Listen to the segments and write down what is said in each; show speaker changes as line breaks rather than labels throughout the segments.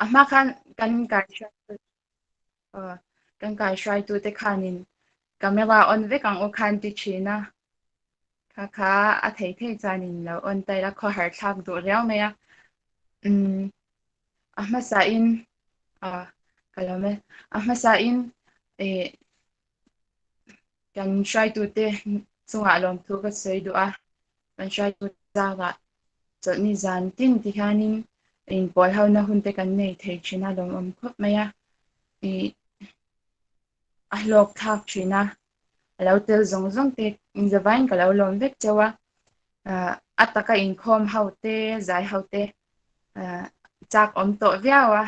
A hma khan kan kai hruaitu kan kai hruaitute khanin camera on vek ang u khan ti thin a. Kha kha a thei thei chuanin lo on ta ila khawhar thlak duh riau mai a. Umm a hmasain ka lawm e. A hmasain eh kan hruaitute chungah lawmthu ka sawi duh a. Kan hruaitute zangah chawlhni zan tin ti hianin inpawl hona hun te kan nei thei thin a lawmawm khawp mai a. Ih a hlawk thlak thin a, a lo tel zawng zawng te inzavain ka lo lawm vek chauh a. Ah a taka inkhawm ho te zai ho te ah chak awm tawh viau a.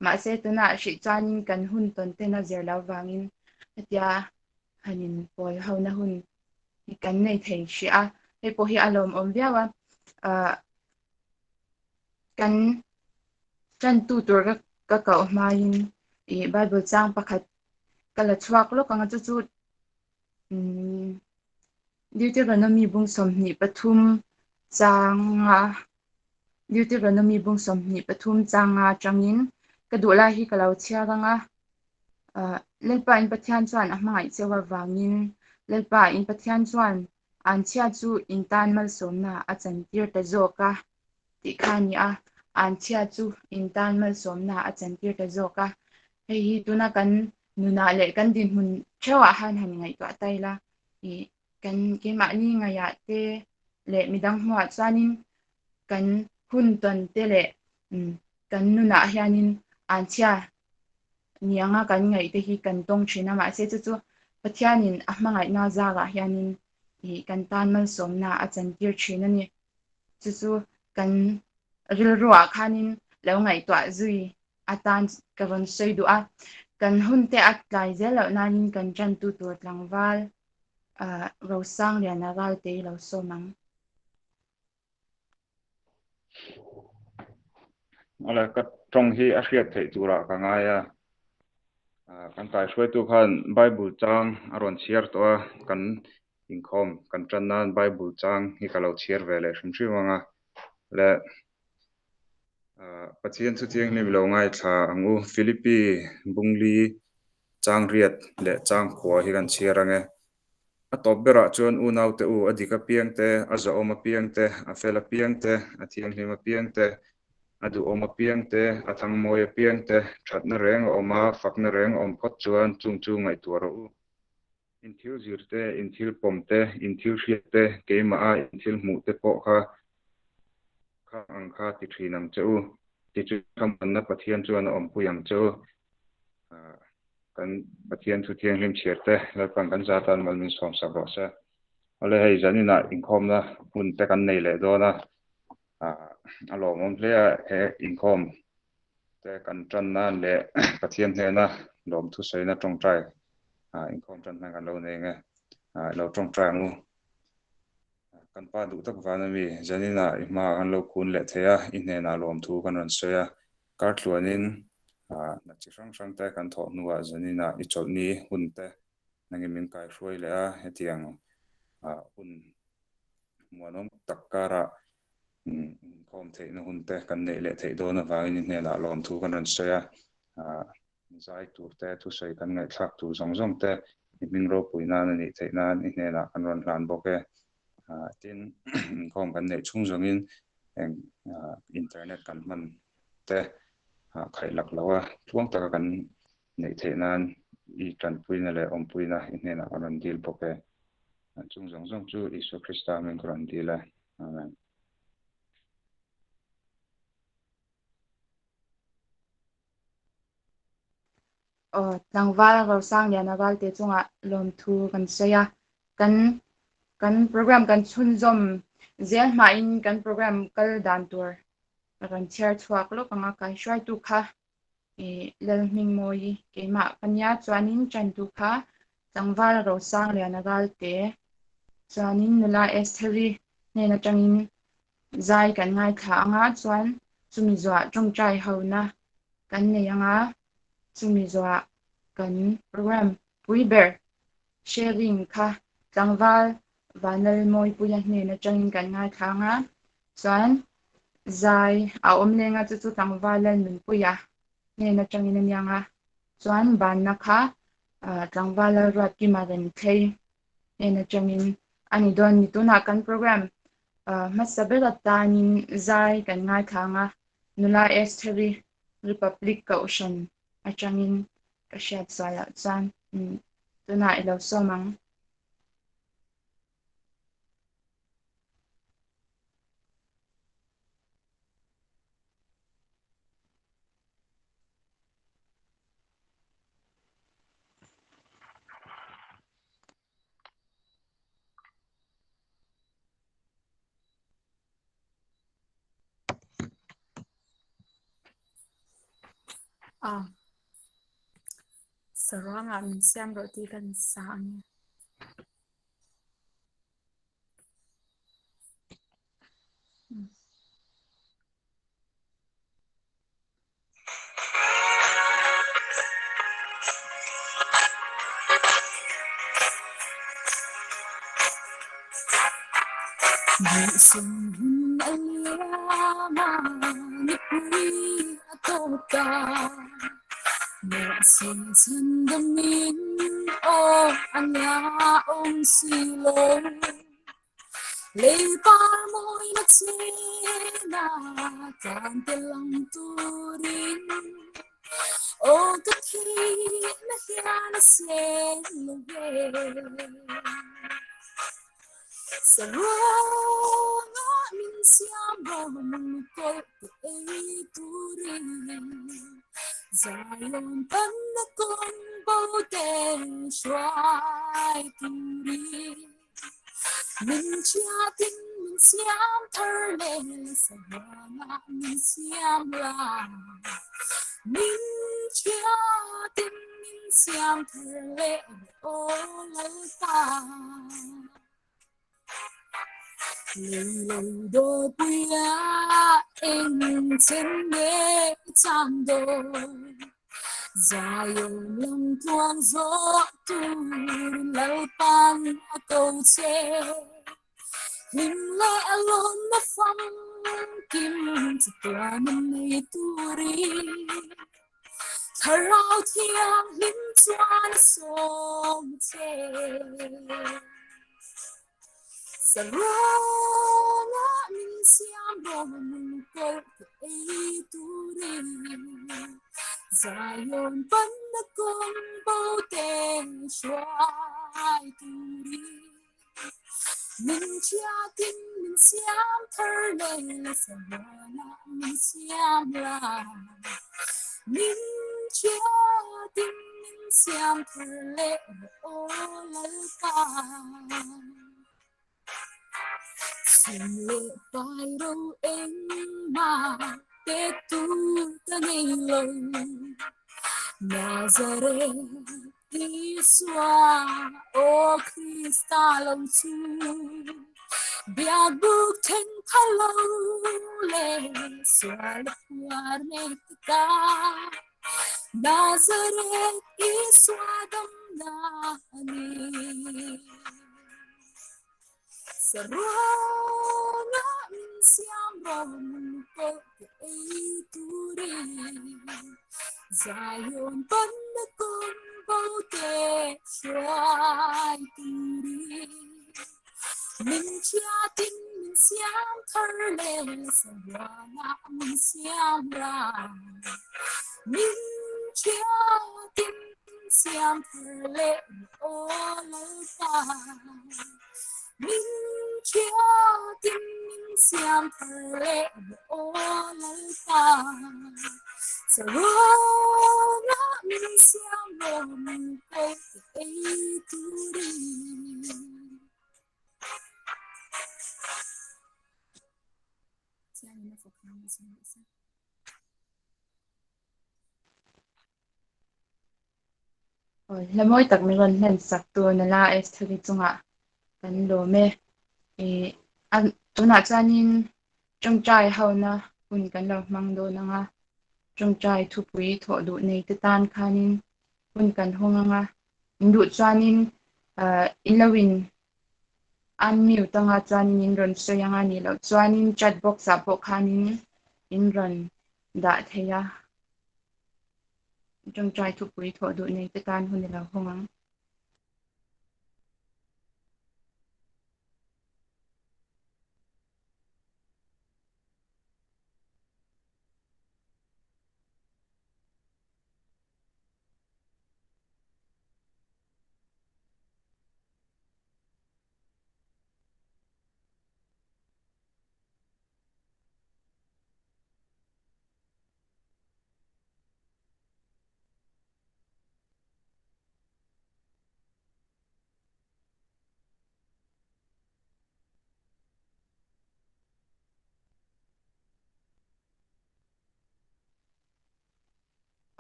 Mahse tunah hrih chuanin kan hun tawn ten a zir lo vangin hetia han inpawl hona hun hi kan nei thei hrih a, hei pawh hi a lawmawm viau a. Ah kan tantu tur ka ka koh hmain ih Bible chang pakhat ka la chhuak lawk ang a chu chu umm Deuteronomy bung 23 changa Deuteronomy bung 23 changa atangin ka duh lai hi ka lo chhiar ang a. Ah Lalpa in Pathian chuan a hmangaih cheu avangin Lalpa in Pathian chuan Anchhia chu in tan malsawmna a chantir ta zawk a tih kha a ni a, anchhia chu in tan malsawmna a chantir ta zawk a. Hei hi tuna kan nunah leh kan dinhmun theuhah han han ngaihtuah ta ila, ih kan keimahni ngaihah te leh midang hmuhah chuanin kan hun tawn te leh kan nunah hianin anchhia ni anga kan ngaih te hi kan tawng thin a, mahse chu chu Pathianin a hmangaihna zarah hianin ih kan tan malsawmna a chantir thin a ni. Chu chu kan rilruah khanin lo ngaihtuah zui atan ka rawn sawi duh a, kan hun te a tlai zel loh nanin kan tantu tur tlangval ah Rosangliana Ralte hi lo sawm ang.
Awle ka tawng hi a hriat theih turah ka ngai a, kan kaihruaitu khan Bible chang a rawn chhiar tawh a, kan inkhawm kan tan nan Bible chang hi ka lo chhiar ve leh hrim hrim ang a, le Pathian chu thianghlim lo ngaithla ang u, Philippi Bungli chang riat leh chang khua hi kan chhiar ang e. A tawp berah chuan unaute u, a dik apiang te, a zahawm apiang te, a fel apiang te, a thianghlim apiang te, a duhawm apiang te, a thangmawi apiang te, thatna reng a awm a, fakna reng a awm phawt chuan chung chu ngaihtuah rawh u. In thil zir te, in thil pawm te, in thil hriat te, keimaha in thil hmuh te pawh kha kha ang kha ti thin ang che u. Tichuan thlamuanna Pathian chuan a awmpui ang che u. Kan Pathian thu thianghlim chhiar te Lalpan kan za tan mal min sawm sak rawh se. Awle hei zaninah inkhawmna hun te kan nei leh dawn a, a lawmawm hle a he inkhawm te kan tan nan leh Pathian hnena lawmthu sawina tawngtai inkhawm tan hman kan lo nei ang e, lo tawngtai ang u. Kan pa duh tak van ami, zaninah i hmaah kan lo kun leh thei a, i hnenah lawmthu kan rawn sawi a. Kar tluanin hna chi hrang hrang te kan thawh hnuah zaninah i chawlhni hun te nangin min kaihruai leh a, hetiang hun muanawm tak karah inkhawm theihna hun te kan neih leh theih dawn avangin i hnenah lawmthu kan rawn sawi a. Zai tur te, thusawi kan ngaihthlak tur zawng zawng te i hming ropui nan a nih theih nan i hnenah kan rawn hlan bawk e. Tin, inkhawm kan neih chhung zawngin eng internet kan hman te khaih lak lo a, tluang taka kan neih theih nan i tanpuina leh awmpuina i hnenah kan rawn dil bawk e. Chung zawng zawng chu Isua Krista hming ka rawn dil e. Amen.
Aw, tlangval Rosangliana Valte chungah lawmthu kan sawi a, kan kan program kan chhunzawm zel hmain kan program kal dan tur ka rawn chhiar chhuak lawk ang a, kaihruaitu kha ih Lalhmingmawi keimah ka nia chuanin tantu kha tlangval Rosangliana Valte chuanin nula Estheri hnen atangin Zai kan ngaithla ang a, chuan chumi zuah tawngtai hona kan nei ang a, chumi zuah kan program pui ber sharing kha tlangval Vanlalmawipuia hnen atangin kan ngaithla ang a, chuan Zai a awm leng a, chu chu tlangval Lalnunpuia hnen atangin a niang a, chuan banna kha tlangval Lalruatkima Remthlei hnen atangin a ni dawn ni. Tunah kan program hmasa ber atanin zai kan ngaithla ang a, nula Estheri Republic Kohhran atangin ka hriat zualah chuan tunah i lo sawm ang.
A Saruangah min siam rawh tih kan sa ang e.
Hla mawi tak min rawn hlen sak tu Nala Estheri chungah kan lawm e. Tunah chuanin tawngtai hona hun kan lo hmang dawn ang a, tawngtai thupui thawh duh nei te tan khanin hun kan hawng ang a, in duh chuanin in lo in. Unmute anga chuanin in rawn sawi anga nih loh chuanin chat box ah pawh khanin in rawn dah thei a. Tawngtai thupui thawh duh nei te tan hun i lo hawng ang.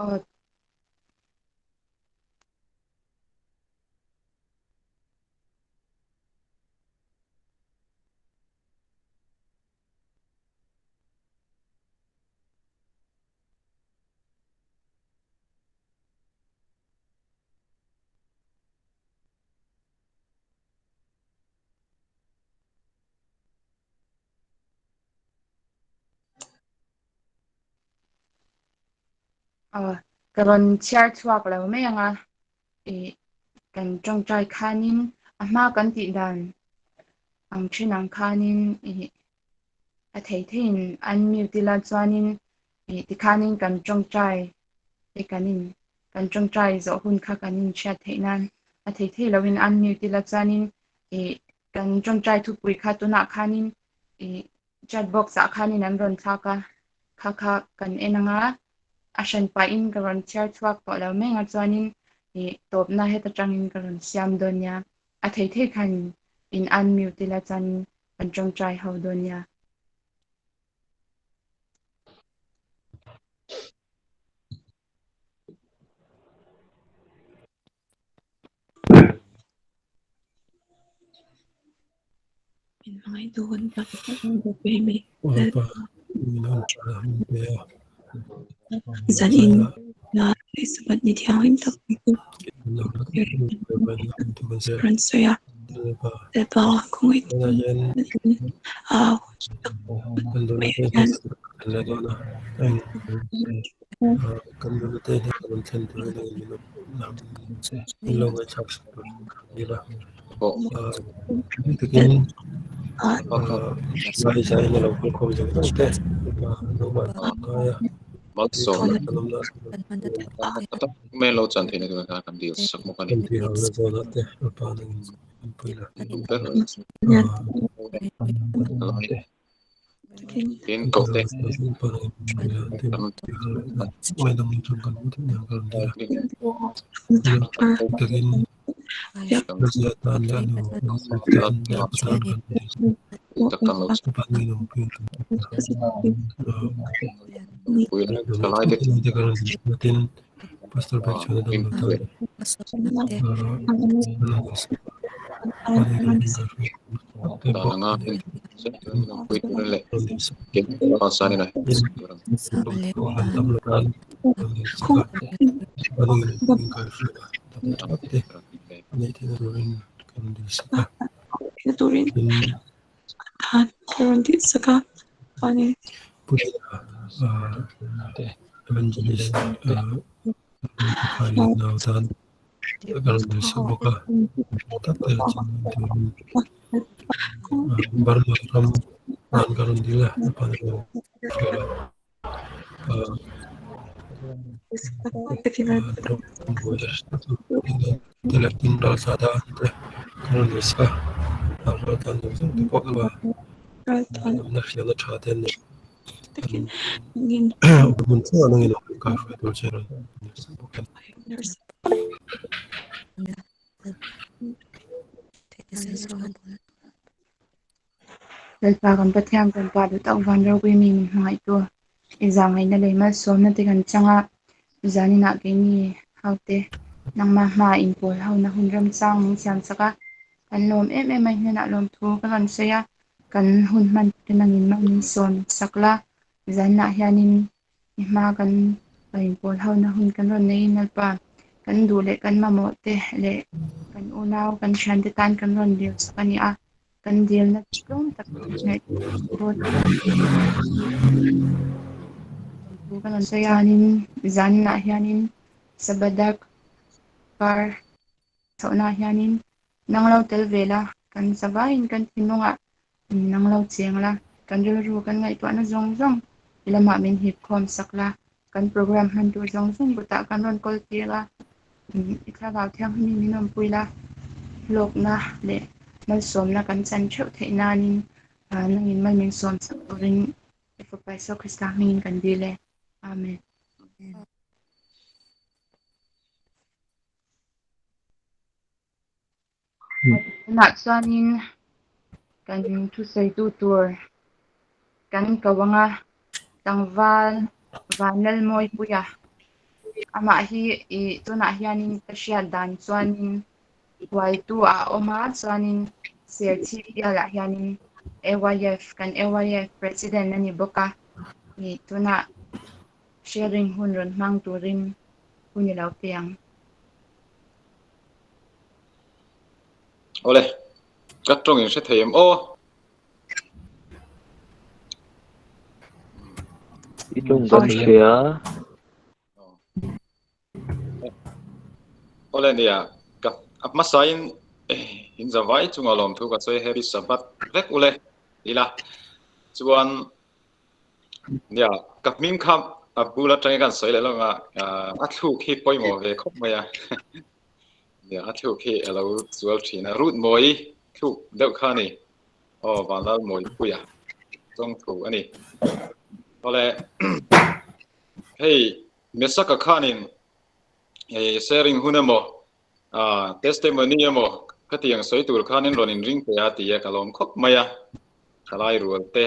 Aw. Aw, ka rawn chhiar chhuak lo mai ang a, ih kan tawngtai khanin a hma kan tih dan ang thin ang khanin ih a thei theiin an mute ila chuanin ih tikhanin kan tawngtai te kan in kan tawngtai zawh hun kha kan inhriat theih nan a thei thei loin an mute ila chuanin ih kan tawngtai thupui kha tunah khanin ih Chat box ah khanin an rawn thlak a, kha kha kan en anga a hran pahin ka rawn chhiar chhuak tawh lo mai anga chuanin ih tawpna heta tangin ka rawn siam dawn nia, a thei thei khan in unmute ila chuanin kan tawngtai ho dawn nia. Lalpa kan Pathian kan Pa duh tak van ropui mi min hmangaihtu i zahngaihna leh malsawmna te kan chang a, zaninah keini haute nangmah hmaa inpawl hona hun remchang min siam chak a, kan lawm em em a i hnenah lawmthu ka rawn sawi a, kan hun hman te nangin mah min sawm sak la, zaninah hianin I hma kan inpawl hona hun kan rawn nei in Lalpa, kan duh leh kan mamawh te leh kan unau kan thiante tan kan rawn dil sak a ni a. Kan dilna tlawm tak ngaihtuah thu kan rawn sawi hianin zaninah hianin Sabbath kar chhohnaah hianin nang lo tel ve la, kan zavaiin kan thinlungah nang lo cheng la, kan rilru kan ngaihtuahna zawng zawng i lamah min hip khawm sak la, kan program hman tur zawng zawng kutah kan rawn kawl tir a, i thlarau thianghlimin min awmpui la, hlawkna leh malsawmna kan chan theuh theih nanin nangin mal min sawm sak turin i Fapa Isua Krista hmingin kan dil e. Amen. Tunah chuanin kan thusawitu tur kan ko ang a, tlangval Vanlalmawipuia amah hi ih tunah hianin ka hriat dan chuanin huaitu ah a awm a chuanin Serchhip bialah hianin AYF kan AYF president a ni bawk a ih tunah sharing hun rawn hmang turin hun i lo pe ang.
Awle, ka tawng in hre thei em aw?
I tawng kan hria.
Awle nia, ka a hmasain in zavai chunga lawmthu ka sawi Happy Sabbath vek ule ila chuan Nia, ka hming kha a bul atangin kan sawi leh lawng a, a thluk hi pawimawh ve khawp mai a. Nia, a thluk hi a lo zual thin a, Ruth Mawi thluk deuh kha a ni. Aw, Vanlal Mawipuia tawng thu a ni. Awle, hei Mesaka khanin hei sharing hun emaw, testimony emaw khatiang sawi tur khanin rawn inring pe a ti a, ka lawm khawp mai a. Thalai rual te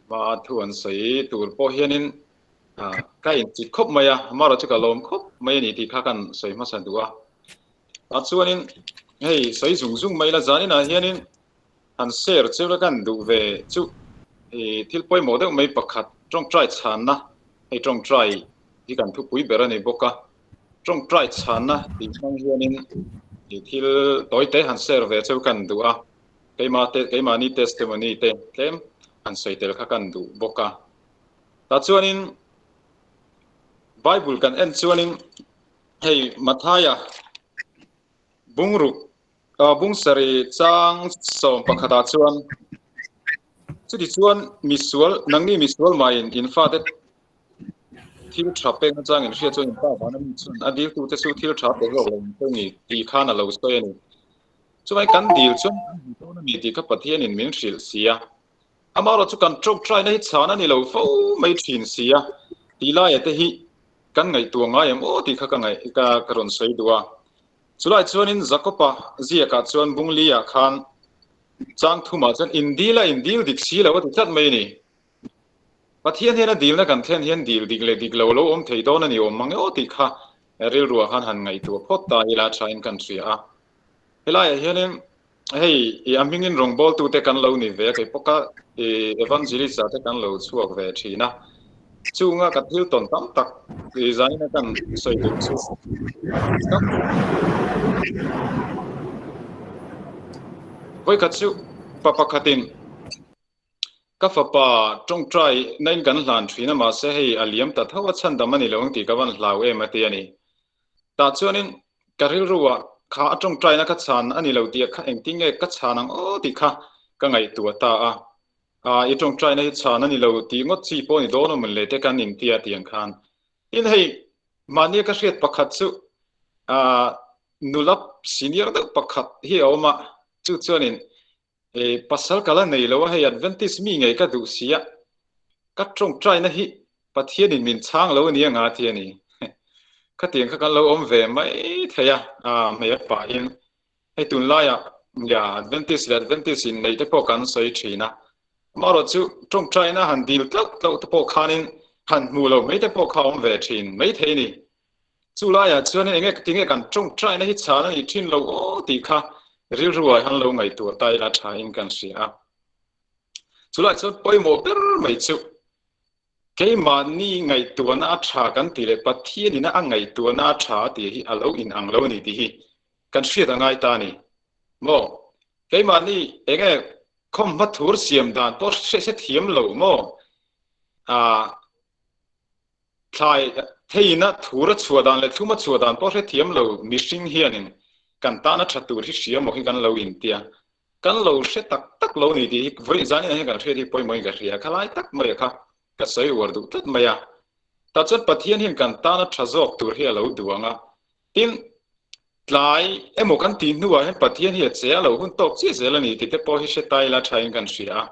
hma thu an sawi tur pawh hianin ka inchit khawp mai a, amaherawh chu ka lawm khawp mai a ni tih kha kan sawi hmasa duh a. Tah chuanin hei sawi zung zung mai la zaninah hianin han share cheu la kan duh ve chu thil pawimawh deuh mai pakhat tawngtai chhanna hei tawngtai hi kan thupui ber a ni bawk a, tawngtai chhanna tih hmang hianin thil tawi te han share ve cheu kan duh a. Keimah te, keimahni testimony te tlem han sawi tel kha kan duh bawk a. Tah chuanin Bible kan en chuanin hei Mathaia bungruk bungsarih chang sawm pakhatah chuan chuti chuan misual nangni misual maiin in fate thil tha pek nachang in hriat chuan in pa vana mi chuan a diltute chu thil tha pe hlawk lo in sawi ni tih khan a lo sawi a ni. Chuvai kan dil chuan kan hmu dawn a ni tih kha Pathianin min hrilh si a. Amaherawh chu kan tawngtaina hi chhan a ni lo fo mai thin si a, tih laia te hi kan ngaihtuah ngai em aw tih kha ka ngaih ka ka rawn sawi duh a. Chulai chuanin Jakopa ziakah chuan Bungli-ah khan chang thumah chuan in dil a in dil dik si lo a ti tlat mai a ni. Pathian hian a dilna kan thlen hian dil dik leh dik lo lo awm thei dawn a ni awm mang e aw tih kha rilruah khan han ngaihtuah phawt ta ila thain kan hria a. Helaiah hianin hei i a hmingin rawngbawltute kan lo ni ve a, kei pawh ka i evangelist-ah te kan lo chhuak ve thin a. Chunga ka thil tawn tam tak i zaina kan sawi duh chu vawikhat chu pa pakhatin Ka fapa tawngtai na in kan hlan thin a mahse hei a liam ta tho a chhandam a ni lo ang tih ka van hlau em a ti a ni. Tah chuanin ka rilru ah kha a tawngtai na ka chhan a ni lo tih kha engtin nge ka chhan ang aw tih kha ka ngaihtuah ta a. Ah i tawngtai na hi chhan a ni lo tih ngawt chi pawh ni dawn awm le te kan inti a tih ang khan. Tin hei mahni a ka hriat pakhat chu ah nula senior deuh pakhat hi a awm a chu chuanin E, pasal ka la nei lo a, hei Adventist mi ngei ka duh si a, ka tawngtaina hi Pathianin min chhang lo a ni anga ti a ni. Khatiang kha kan lo awm ve mai thei a, a hmei a pahin. Hei tunlaiah ya Adventist leh Adventist in neih te pawh kan sawi thin a. Amaherawh chu tawngtaina han dil tlauh tlauh te pawh khanin han hmuh lo mai te pawh kha awm ve thin mai thei a ni. Chu laiah chuan eng nge tinge kan tawngtaina hi chhan a nih thin lo aw tih kha rilru ah hian lo ngaihtuah ta ila tha in kan hria a. Chu laiah chuan pawimawh ber mai chu keimahni ngaihtuahna a tha kan tih leh Pathian ina a ngaihtuahna a tha tih hi a lo inang lo a ni tih hi kan hriat a ngai ta a ni maw?
Keimahni enge khawmhma thur siam dan pawh hre hre thiam lo maw? Ah, thlai theina thur a chhuah dan leh thlum a chhuah dan pawh hre thiam lo mihring hianin kan tana tha tur hi hria maw hi kan lo intia. Kan lo hre tak tak lo ni tih hi vawi zanin ah hian kan hriat hi pawimawhin ka hria. Khalai tak mai a kha ka sawi uar duh tlat mai a. Tah chuan Pathian hian kan tana tha zawk tur hi a lo duang a. Tin, tlai emaw kan tih hnuah hian Pathian hi a che a lo hun tawk chiah zel a ni tih te pawh hi hre ta ila thain kan hria a.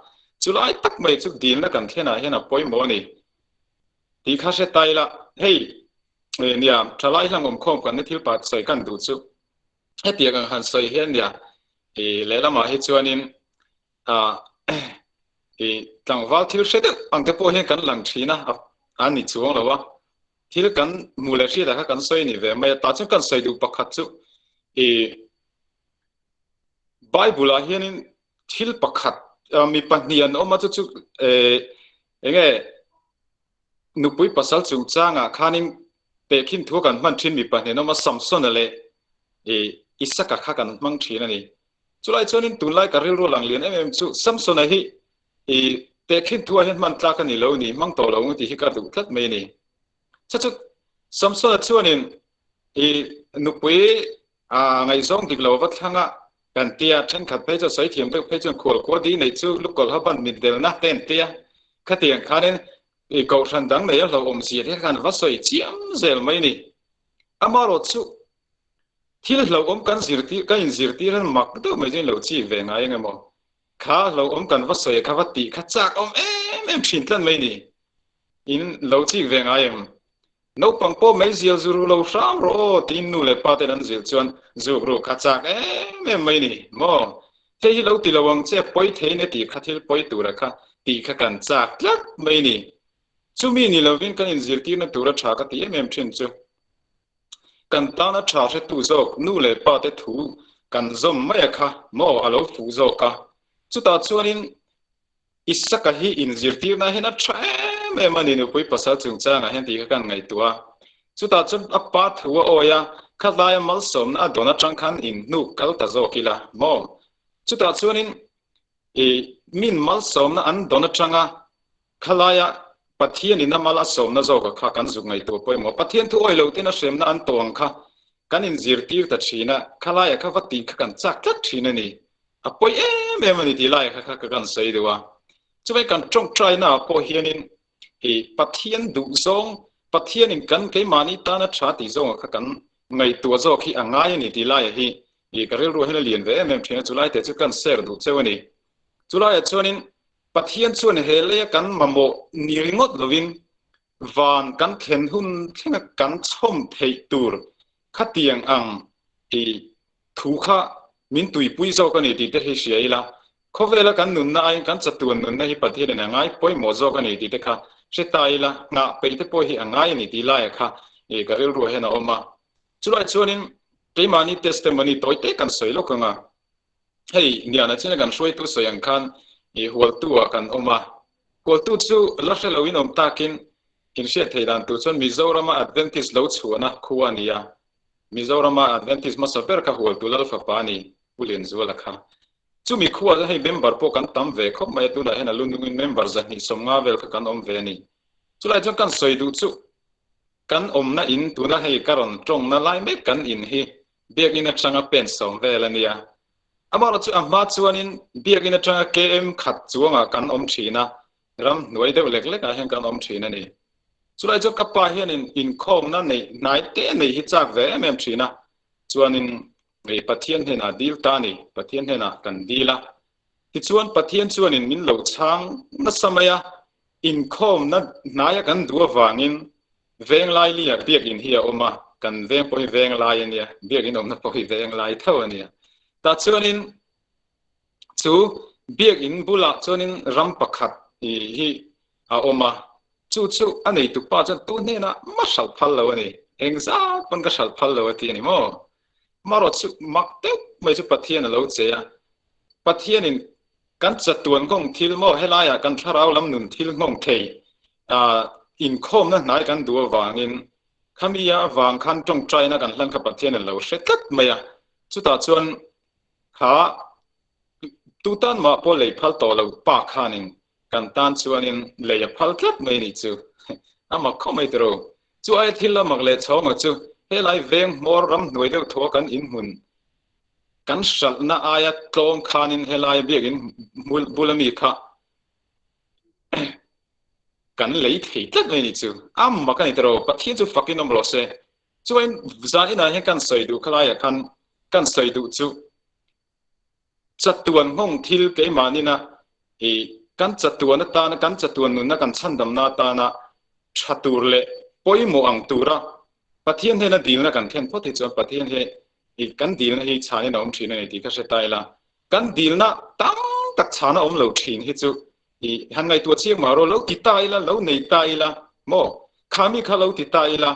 Chulai tak mai chu dilna kan thlenah hian a pawimawh a ni tih kha hre ta ila, hei nia thalai hlang awmkhawm kan ni thil pakhat sawi kan duh chu hetiang ang han sawi hian nia i lehlamah hi chuanin ah i tlangval thil hre deuh ang te pawh hian kan lang thin a, a ni chuang lo a, thil kan hmuh leh hriatah kha kan sawi a ni ve mai a, tah chuan kan sawi duh pakhat chu i Bible ah hianin thil pakhat mi pahnih an awm a chu chu enge nupui pasal chungchangah khanin tehkhin thu kan hman thin mi pahnih an awm a, Samsona leh i Isaka kha kan hmang thin a ni. Chulai chuanin tunlai ka rilru lang lian em em chu Samsona hi i tehkhin thu ah hian hman tlak a ni lo ni, hmang tawh lo ang tih hi ka duh tlat mai a ni. Chu chu Samsona chuanin i nupui a ngaihzawng dik lo va thlang a kan tia, thenkhat phei chuan sawi thiam deuh phei chuan khual khua di neih chu lukawlh ha ban mitdelna te an tia. Khatiang khanin i kohhran dang nei a hlauhawm zia te khan va sawi chiam zel mai a ni. Amaherawh chu Thil hlauhawm kan zirtir, ka inzirtir hian mak deuh mai chu in lo chik ve ngai eng emaw? Kha hlauhawm kan va sawi kha va tih kha chak awm em em thin tlat mai ni. In lo chik ve ngai em? Naupang pawh mai zial zu ru lo hram rawh aw tiin nu leh pa ten an zilh chuan zuk ru kha chak em em mai ni maw? Hei hi lo ti lo ang che pawi thei ne tih kha thil pawi tura kha tih kha kan chak tlat mai ni. Chumi ni lovin kan inzirtirna tura tha ka ti em em thin chu. Kan tana tha hretu zawk nu leh pa te thu kan zawm mai a kha maw a lo fuh zawk a. Chutah chuanin Isaka hi inzirtirna hian a tha em em a ni nupui pasal chungchangah hian tih kha kan ngaihtuah a. Chutah chuan a pa thu a awi a, khatlaia malsawmna a dawn atang khan inhnuk kal ta zawk ila maw. Chutah chuanin i min malsawmna an dawn atanga Khalaia Pathianin a mal a sawmna zawka kha kan zuk ngaihtuah pawimawh. Pathian thu awi lo ten a hremna an tawh ang kha kan inzirtir ta thin a, khalaia kha va tih kha kan chak tlat thin a ni. A pawi em em a ni tih laia kha kha kan sawi deuh a. Chuvai kan tawngtaina ah pawh hianin i Pathian duh zawng, Pathianin kan keimahni tana tha tih zawnga kha kan ngaihtuah zawk hi a ngai a ni tih laia hi i ka rilru hian a lian ve em em thin a, chulai te chu kan share duh cheu a ni. Chulaiah chuanin Pathian chuan he leia kan mamawh ni ringawt lovin van kan thlen hun thlenga kan chhawm theih tur khatiang ang i thu kha min tuipui zawk a ni tih te hi hria ila, khawvela kan nunna aiin kan chatuan nunna hi Pathianin a ngai pawimawh zawk a ni tih te kha hre ta ila, nghah peih te pawh hi a ngai a ni tih laia kha i ka rilruah hian a awm a. Chulai chuanin keimahni testimony tawi te kan sawi lawk ang a. Hei, Niana china kan hruaitu sawi ang khan i hualtu ah kan awm a. Hualtu chu la hre loin awm takin in hriat theih dan tur chuan Mizorama Adventist lo chhuahna khua a ni a. Mizorama Adventist hmasa ber kha hualtu Lalfapa a ni, Pu Lianzuala kha. Chumi khua chu hei member pawh kan tam ve khawp mai a, tunah hian a lu nungin member 250 vel kha kan awm ve a ni. Chulai chuan kan sawi duh chu kan awmna in tuna hei ka rawn tawngna lai mek kan in hi Biakinn atanga pen sawm vel a nia. Amaherawh chu a hma chuanin Biakinn atanga KM khat chuangah kan awm thin a, ram hnuai deuh lek lekah hian kan awm thin a ni. Chulai chuan ka pa hianin inkhawmna neih hnai te neih hi chak ve em em thin a, chuanin Pathian hnenah dil ta a ni, Pathian hnenah kan dil a. Tichuan Pathian chuanin min lo chhang nasa mai a, inkhawmna hnaia kan duh avangin Venglai lia biakinn hi a awm a, kan veng pawh hi venglai a nia, biakinn awmna pawh hi venglai tho a nia. Tah chuanin chu biakinn bulah chuanin ram pakhat hi a awm a, chu chu a neitu pa chuan tu hnenah ma hralh phal lo a ni, engzat pawn ka hralh phal lo a ti a ni maw? Marawh chu mak deuh mai chu Pathian a lo che a, Pathianin kan chatuan nghawng thil maw helaiah kan thlarau lam nun thil nghawng thei inkhawmna hnai kan duh avangin khami avang khan tawngtaina kan hlan kha Pathian a lo hre tlat mai a, chutah chuan kha Tu tan mah pawh lei phal tawh lo pa khanin kan tan chuanin lei a phal tlat mai nih chu. A mak khawp mai tiro. Chu aia thil a mak leh chhawng a chu helai veng hmawr ramhnuai deuh thaw kan inhmun kan hralhna aia tlawm khanin helai biakin bul ami kha kan lei thei tlat mai nih chu. A mak a ni tiro. Pathian chu fakin awm rawh se. Chuain zan inah hian kan sawi duh khalaiah khan kan sawi duh chu Chatuan nghawng thil keimahnin a i kan chatuan atana kan chatuan nunna kan chhandamna atana tha tur leh pawimawh ang tura Pathian hnena dilna kan thlen phawt hi chuan Pathian hi i kan dilna hi chhanin a awm thin a ni tih ka hre ta ila. Kan dilna tam tak chhana awm lo thin hi chu i han ngaihtuah chiang mah rawh lo ti ta ila lo nei ta ila maw khami kha lo ti ta ila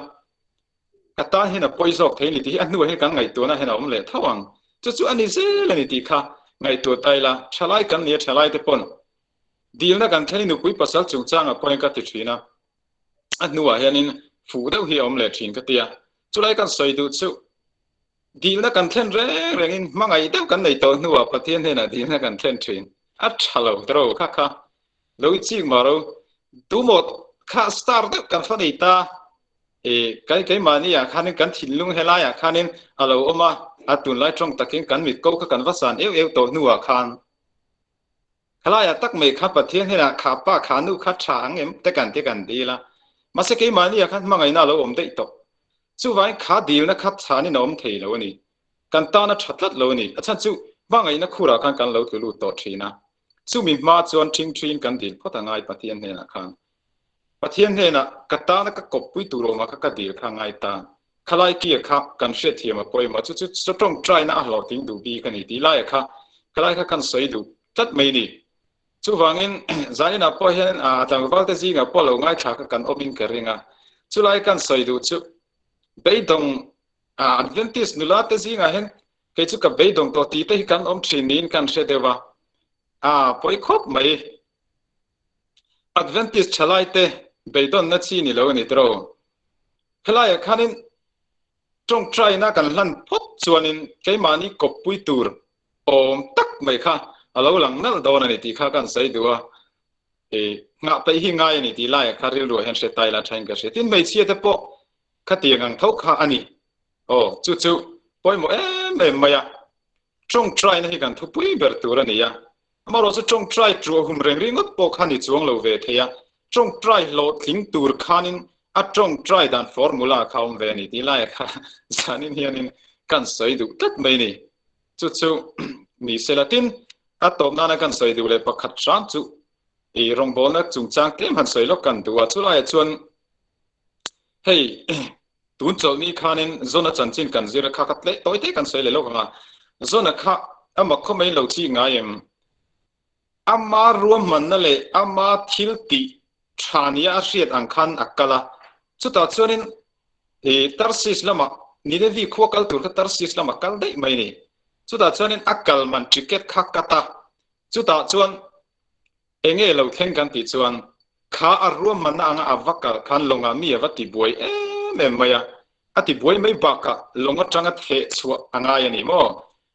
Ka tan hian a pawi zawk thei a ni tih hi a hnuah hian kan ngaihtuahna hian a awm leh tho ang. Chu chu a ni zel a ni tih kha ngaihtuah ta ila, thalai kan ni a, thalai te pawn dilna kan thlen i nupui pasal chungchangah pawhin ka ti thin a, a hnuah hianin fuh deuh hi a awm leh thin ka ti a. Chulai kan sawi duh chu dilna kan thlen reng rengin hmangaih deuh kan nei tawh hnuah Pathian hnenah dilna kan thlen thin. A tha lo tero kha kha lo i chik mah ro. Tumaw kha star deuh kan fa nei ta. I kai keimahni ah khanin kan thinlung helai ah khanin a lo awm a, a tunlai tawng takin kan mit ko kha kan va san eu eu tawh hnu ah khan khalai ah tak mai kha Pathian hnenah kha pa kha nu kha tha ang em te kan ti kan dil a, mahse keimahni ah khan hmangaihna a lo awm daih tawh. Chuvangin kha dilna kha chhanin a awm thei lo a ni. Kan tan a tha tlat lo a ni. A chhan chu hmangaihna khurah khan kan lo tlu lut tawh thin a. Chumi hma chuan ṭhingṭhiin kan dil phawt a ngai Pathian hnenah khan. Pathian hnenah ka tana ka kawppui tur awmah kha ka dil kha ngai ta. Khalai kia kha kan hriatthiam a pawimawh chu chu chu tawngtaina a hlawhtling duh bik a ni tih laia kha khalai kha kan sawi duh tlat mai ni. Chuvangin zaninah pawh hian tlangval te zingah pawh lo ngaithla kha kan awmin ka ring a. Chulai kan sawi duh chu beidawng Adventist nula te zingah hian kei chu ka beidawng tawh tih te hi kan awm thin niin kan hre deuh a. A pawi khawp mai. Adventist thalaite beidawnna chi ni lo a ni tawh. Helaiah khanin tawngtaina kan hlan phawt chuanin keimahni kawppui tur awm tak mai kha a lo lang nalh dawn a ni tih kha kan sawi duh a. Nghah peih hi ngai a ni tih laiah kha rilruah hian hre ta ila thain ka hria. Tin, hmeichhia te pawh khatiang ang tho kha a ni. Aw, chu chu pawimawh em em mai a. Tawngtaina hi kan thupui ber tur a ni a. Amaherawhchu tawngtai ṭuah hum reng ringawt pawh kha ni chuang lo ve thei a, tawngtai hlawhtling tur khanin a tawngtai dan formula kha awm ve a ni tih laiah kha zanin hianin kan sawi duh tlat mai ni. Chu chu ni sela tin, a tawp nana kan sawi duh leh pakhat hram chu i rawngbawlna chungchang tlem han sawi lawk kan duh a, chulaiah chuan hei Tun chawlhni khanin Zona chanchin kan zir a kha ka tleh tawi te kan sawi leh lawk ang a. Zona kha a mak khaw mai lo chi ngai em? Ama ruahmanna leh ama thil tih tha nia a hriat ang khan a kal a. Chutah chuanin i Tarsis lamah Ninevi khua kal tur kha Tarsis lamah kal daih mai a ni. Chutah chuanin a kal man ticket kha cut a. Chutah chuan Enge lo thleng kan tih chuan kha a ruahmanna anga a va kal khan lawngah mi a va ti buai em em mai a, a ti buai mai bakah lawng atanga theh chhuah a ngai a ni maw?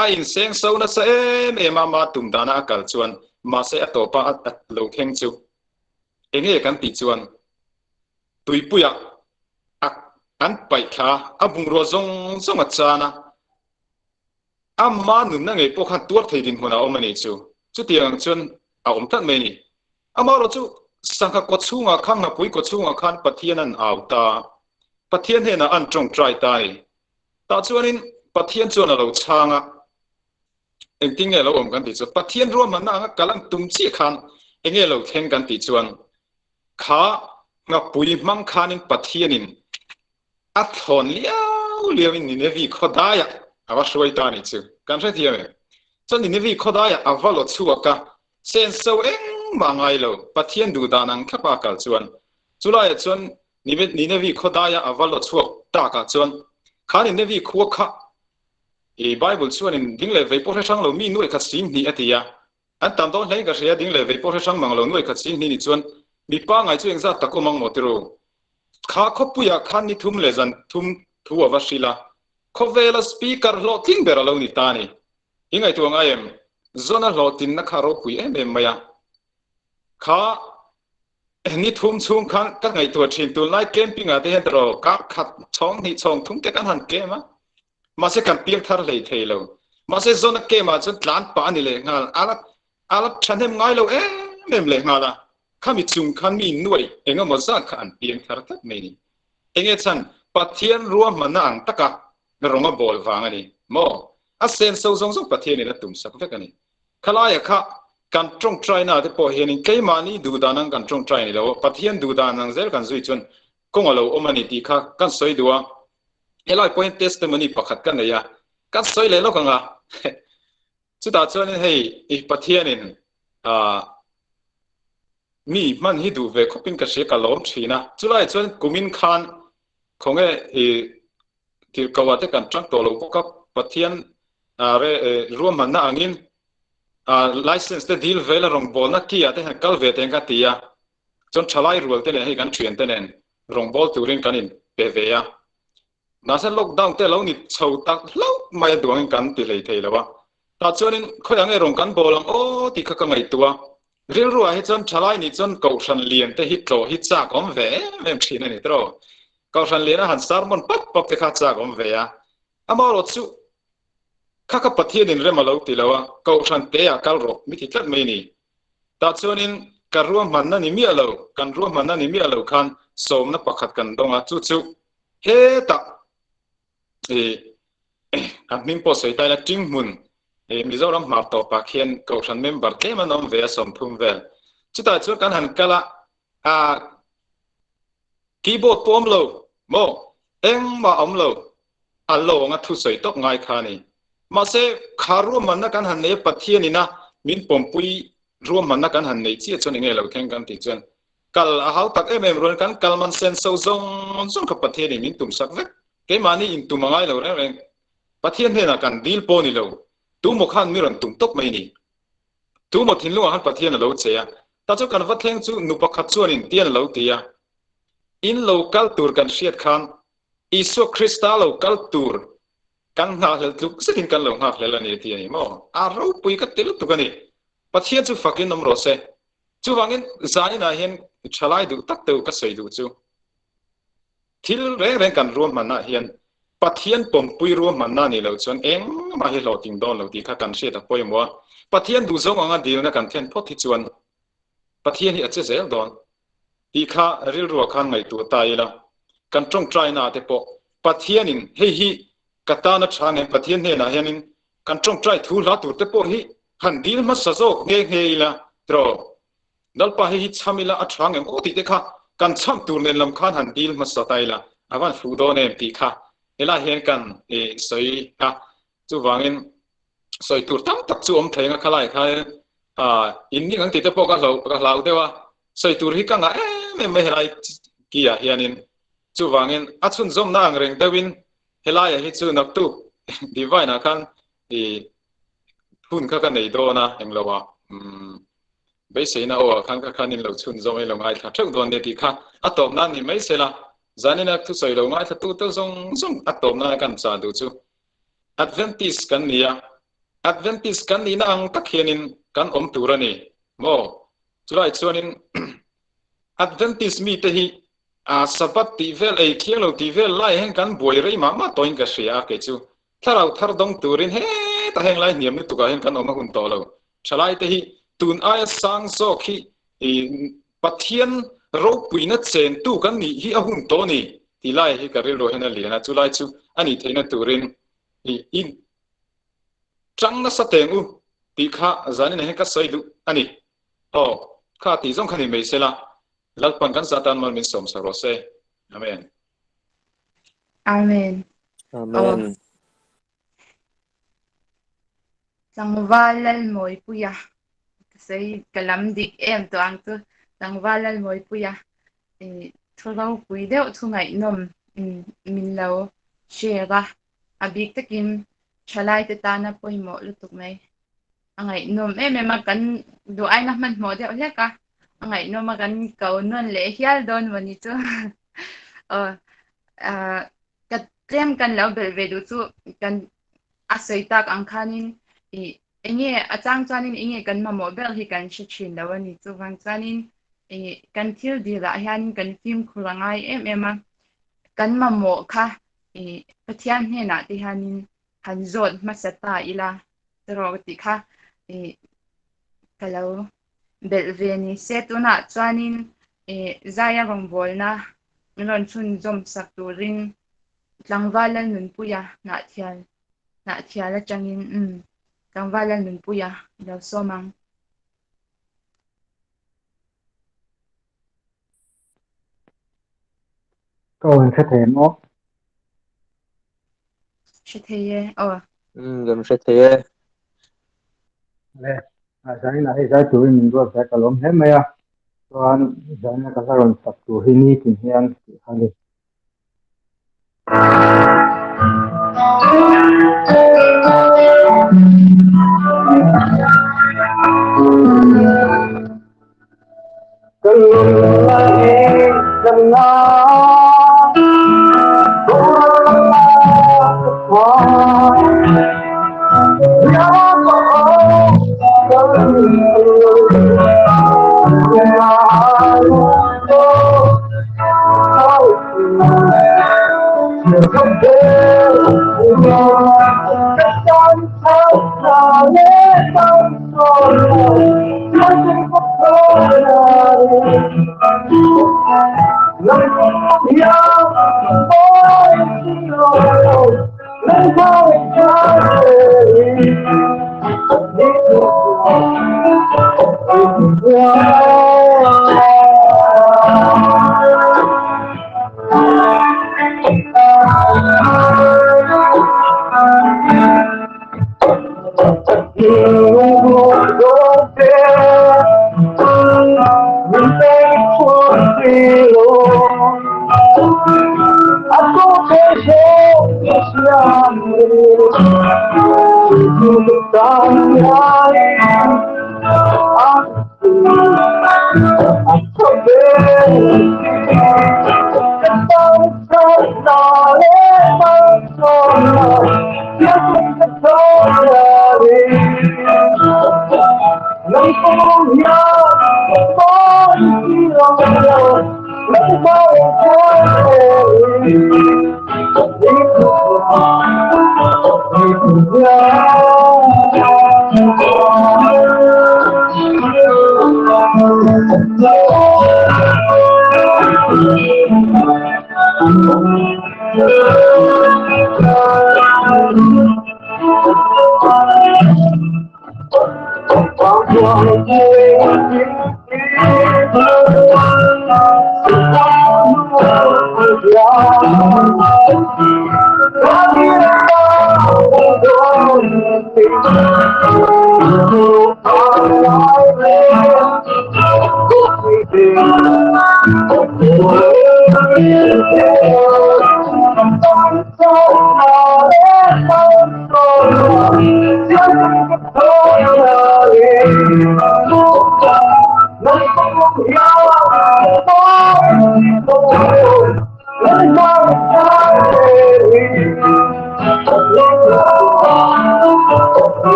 A inseng so nasa em em a ma tum dana a kal chuan mahse a tawpa a lo thleng chu enge kan tih chuan tuipuiah a an paih thla a bungrua zawng zawng a chan a, Ama nunna ngei pawh khan tuar thei dinhmun a awm a nih chu. Chutiang ang chuan a awm tlat mai a ni. Amaherawh chu sangha kaw chhungah khan, ngapui kaw chhungah khan Pathian an au ta. Pathian hnenah an tawngtai ta a ni. Tah chuanin Pathian chuan a lo chhang a, engtin nge lo awm kan tih chuan Pathian ruahmanna anga kal an tum chiah khan enge lo thleng kan tih chuan kha ngapui hmang khanin Pathianin A thlawn liau liau in Ninevi khawdaiah a va hruai ta nih chu. Kan hrethiam em? Chuan Ninevi khawdaiah a va law chhuak a, senso engmah a ngai lo, Pathian duh dan ang thlapa a kal chuan. Chulaiah chuan Ninevi khawdaiah a va law chhuak takah chuan kha Ninevi khua kha i Bible chuanin ding leh vei pawh hre hrang lo mi nuaih khat 20 a ti a. An tam dawn hlein ka hria, ding leh vei pawh hre hrang mang lo nuaih khat 20 ni chuan mi pangngai chu engzat tak awm ang maw ti ru? Kha khawpuiah khan ni thum leh zan thum thu a va hrilh a, khawvela speaker hlawhtling ber a lo ni ta a ni. I ngaihtuah ngai em? Zona hlawhtlinna kha ropui em em mai a. Kha ni thum chhung khan ka ngaihtuah thin tunlai camping ah te hian tiraw kar khat chhawng hnih chhawng thum te kan han camp a. Mahse kan piang thar hlei thei lo. Mahse Zona camp ah chuan tlan pah a ni leh nghal. A la a la thahnem ngai lo em em leh nghal a. Khami chung khan mi nuaih engemaw zat kha an piang thar tlat mai ni. Enge chhan Pathian ruahmanna ang taka rawng a bawl vang a ni maw? A senso zawng zawng Pathianin a tumsak vek a ni. Khalaia kha kan tawngtaina te pawh hianin keimahni duhdan ang kan tawngtai ni lo, Pathian duhdan ang zel kan zui chuan kawng a lo awm a ni tih kha kan sawi duh a. Helai pawh hian testimony pakhat ka nei a, kan sawi leh lawk ang a. Chutah chuanin hei i Pathianin ah mi hman hi duh ve khawpin ka hria ka lawm thin a. Chulaiah chuan kumin khan khawnge i tirhkoh ah te kan tang tawh lo bawk a, Pathian re ruahmanna angin license te dil vel a rawngbawlna key ah te hian kal ve te hian ka ti a, chuan thalai rual te nen hei kan thian te nen rawngbâwl turin kan in pe ve a, mahse lockdown te lo ni chho tak hlauh mai a duangin kan ti hlei thei lo a, tah chuanin khawi ang e rawn kan bawl ang aw tih kha ka ngaihtuah a, rilru ah hi chuan thalai nih chuan kohhran lian te hi tlawh hi chak awm ve em em thin a ni tawh. Kohhran lian a han sermon pap pap te kha chak awm ve a, amaherawh chu kha kha Pathian in rem a lo ti lo a, Kohhran te ah kal rawh mi ti tlat mai ni. Tah chuanin ka ruahmanna ni miah lo, kan ruahmanna ni miah lo khan sawmna pakhat kan dawng a, chu chu hetah i a hming pawh sawi ta ila Tinghmun i Mizoram hmar tawpah khian Kohhran member tlem an awm ve a 30 vel. Chutah chuan kan han kal a, a Keyboard pawh awm lo maw? Engmah awm lo. A lawnga thusawi tawp ngai kha a ni. Mahse, kha ruahmanna kan han nei a, Pathian ina min pawmpui ruahmanna kan han nei chiah chuan enge lo thleng kan tih chuan kal a hau tak em em rual kan kal man sen so zawng zawng kha Pathian in min tumsak vek. Keimahni in tum a ngai lo reng reng. Pathian hnenah kan dil pawh ni lo. Tumaw khan mi rawn tum tawp mai ni. Tumaw thinlungah khan Pathian a lo che a, ta chu kan va thleng chu nu pakhat chuanin tian a lo ti a, In lo kal tur kan hriat khan Isua Krista lo kal tur kan nghakhlel tluk zetin kan lo nghakhlel a ni a ti a ni maw? A ropui ka ti lutuk a ni. Pathian chu fakin awm rawh se. Chuvangin zaninah hian thalai duh tak deuh ka sawi duh chu. Thil reng reng kan ruahmanah hian Pathian pawmpui ruahmanna nih loh chuan engmah hi hlawhtling dawn lo tih kha kan hriat a pawimawh a. Pathian duhzawng anga dilna kan thlen phawt hi chuan Pathian hi a che zel dawn tih kha rilruah khan ngaihtuah ta ila. Kan tawngtaina te pawh Pathianin hei hi ka tan a tha ngem Pathian hnenah hianin kan tawngtai thu hla tur te pawh hi han dil hmasa zawk nghe nghe ila tiraw. Lalpa hei hi chham ila a tha ngem aw tih te kha kan chham tur nen lam khan han dil hmasa ta ila a van fuh dawn em tih kha helai hian kan sawi a, chuvangin sawi tur tam tak chu awm thei ang a khalai kha in ning ang tih te pawh ka hlau ka hlau deuh a, sawi tur hi ka ngah em em mai helai ki ah hianin chuvangin a chhunzawmna ang reng deuhin helaiah hi chu naktuk divine ah khan i hun kha ka nei dawn a englo ah umm beiseina aw ah khan ka khan in lo chhun zawng i lo ngaithla theuh dawn nia tih kha a tawp nan ni mai sela zanina thusawi lo ngaithla tu te zawng zawng a tawp nana kan chah duh chu Adventist kan ni a Adventist kan nihna ang tak hianin kan awm tur a ni maw chulai chuanin Adventist mite hi a Sabbath tih vel ei thiang lo tih vel lai hian kan buai rei mah mah tawhin ka hria a kei chu Thlarau thar dawng turin hetah heng lai hniam lutukah hian kan awm a hun tawh lo. Thalaite hi tun aia sang zawk hi Pathian ropuina chentu kan nih hi a hun tawh a ni tih lai hi ka rilru hian a lian a, chulai chu a nih theihna turin i tang nasa teng u tih kha zaninah hian ka sawi duh a ni. Aw, kha tih zawng kha ni mai sela, Lalpan kan zah tan mal min sawm sak rawh se. Amen.
Amen.
Amen.
Tlangval Lalmawipuia ka sawi ka lam dik em tawh ang chu Tlangval Lalmawipuia i thu ropui deuh thu ngaihnawm min lo share a, a bik takin thalai te tana pawimawh lutuk mai. A ngaihnawm em em a, kan duh aina hmanhmawh deuh hlek a, a ngaihnawm a kan ko nawn leh hial dawn maw ni chu. Aw ah ka tlem kan lo belh ve duh chu kan a sawi tak ang khanin ih. Enge a chang chuanin enge kan mamawh ber hi kan hre thin lo a ni. Chuvang chuanin kan thil dilah hianin kan fimkhur a ngai em em a, kan mamawh kha Pathian hnenah te hianin han zawt hmasa ta ila erawh ka tih kha ka lo belh ve ni se. Tunah chuanin Zaia rawngbawlna min rawn chhunzawm sak turin Tlangval Lalnunpuia Hnahthial Hnahthial atangin umm Tlangval Lalnunpuia i lo sawm ang.
Ka awn hre thei maw?
Hre thei e, aw.
Umm kan hre thei e.
Le, a zaina hei zai turin min ruat zai ka lawm hle mai a. Chuan zaina ka hla rawn sak tur hi nitin hian tih kha a ni.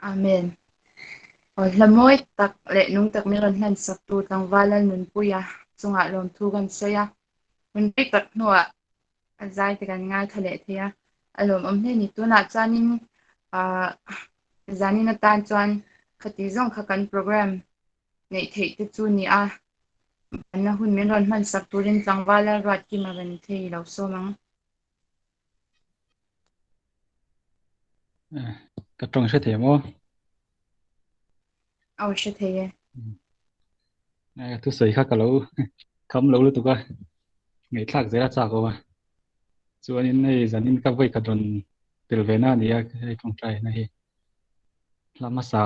Amen. Aw hla mawi tak leh nung tak min rawn hlan sak tu tlangval Lalnunpuia chungah lawmthu kan sawi a. Hun rei tak hnuah a zai te kan ngaithla leh thei a, a lawmawm hle ni. Tunah chuanin ah zanin atan chuan khati zawng kha kan program neih theih te chu ni a, banna hun min rawn hman sak turin tlangval Lalruatkima rawn thei lo sawm ang.
Ka tawng hre thei maw?
Aw hre thei e.
Thusawi kha ka lo kham lo lutuk a, ngaihthlak zel a chak awm a. Chuanin hei zanin ka vawi khat rawn tel ve na a ni a, hei tawngtai na hi. Hla hmasa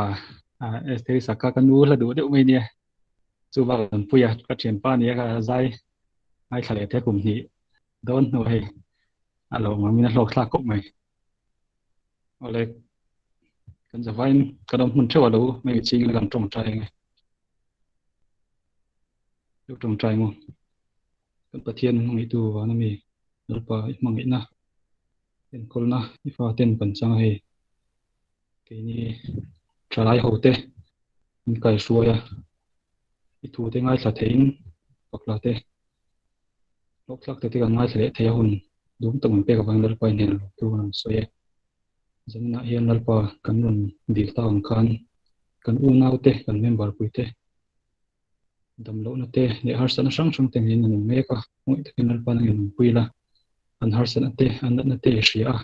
Esther-i sak kha ka nu hla duh deuh mai nia. Chu bakah kan pui a, ka thianpa a ni a, ka zai ngaithla leh te kum hnih dawn hnu hei a lo awm angin a hlawk thlak khawp mai. Awle kan zavaiin kan awm hmun theuh a lo mai ching ila kan tawngtai ang e. Lo tawngtai maw? Kan Pathian hmangaihtu vana mi Lalpa i hmangaihna enkawlna i faten kan chang a hei. Keini thalai hote min kaihruai a, i thute ngaithla theiin pakla te hlawhthlak te te kan ngaithla leh thei a hun dum tak min pek avangin Lalpa i hnenah lawmthu kan rawn sawi e. Zaninah hian Lalpa kan rawn dil tak ang khan kan unaute, kan member puite damlohna te leh harsatna hrang hrang te ngeiin an awm mek a, ngawih takin Lalpa nangin awmpui la, an harsatna te, an natna te i hria a,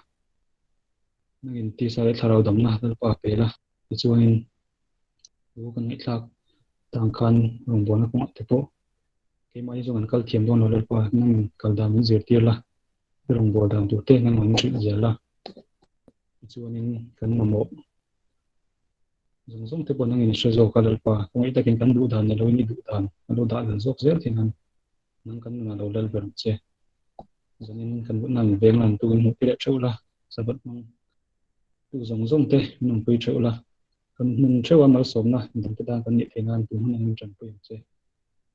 nangin tisa leh thlarau damna Lalpa pe la, tichuanin thu kan ngaihthlak tang khan rawngbawlna kawngah te pawh keimahni zawng an kal thiam dawn lo Lalpa nangin kal dan min zirtir la, i rawngbâwl dan tur te nangmah min hrilh zel la, tichuanin kan mamawh zawng zawng te pawh nangin i hre zawk a Lalpa, khawngaih takin kan duh dan ni loin i duh dan a lo dah lal zawk zel thei nan nang kan nunah lo lal ber ang che. Zanin kan mutna min veng lan tuin hmuh tir leh theuh la, Sabbath hmang tu zawng zawng te min awmpui theuh la, kan hmun theuh a malsawmna midangte tan kan nih theih nan tun hun angin tanpui ang che.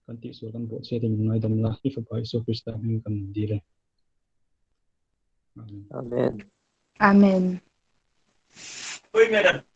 Kan tihsual kan bawhchhiat te min ngaidam la, i Fapa Isua Krista hming kan dil e. Amen.
Amen.
Amen.
Oi madam.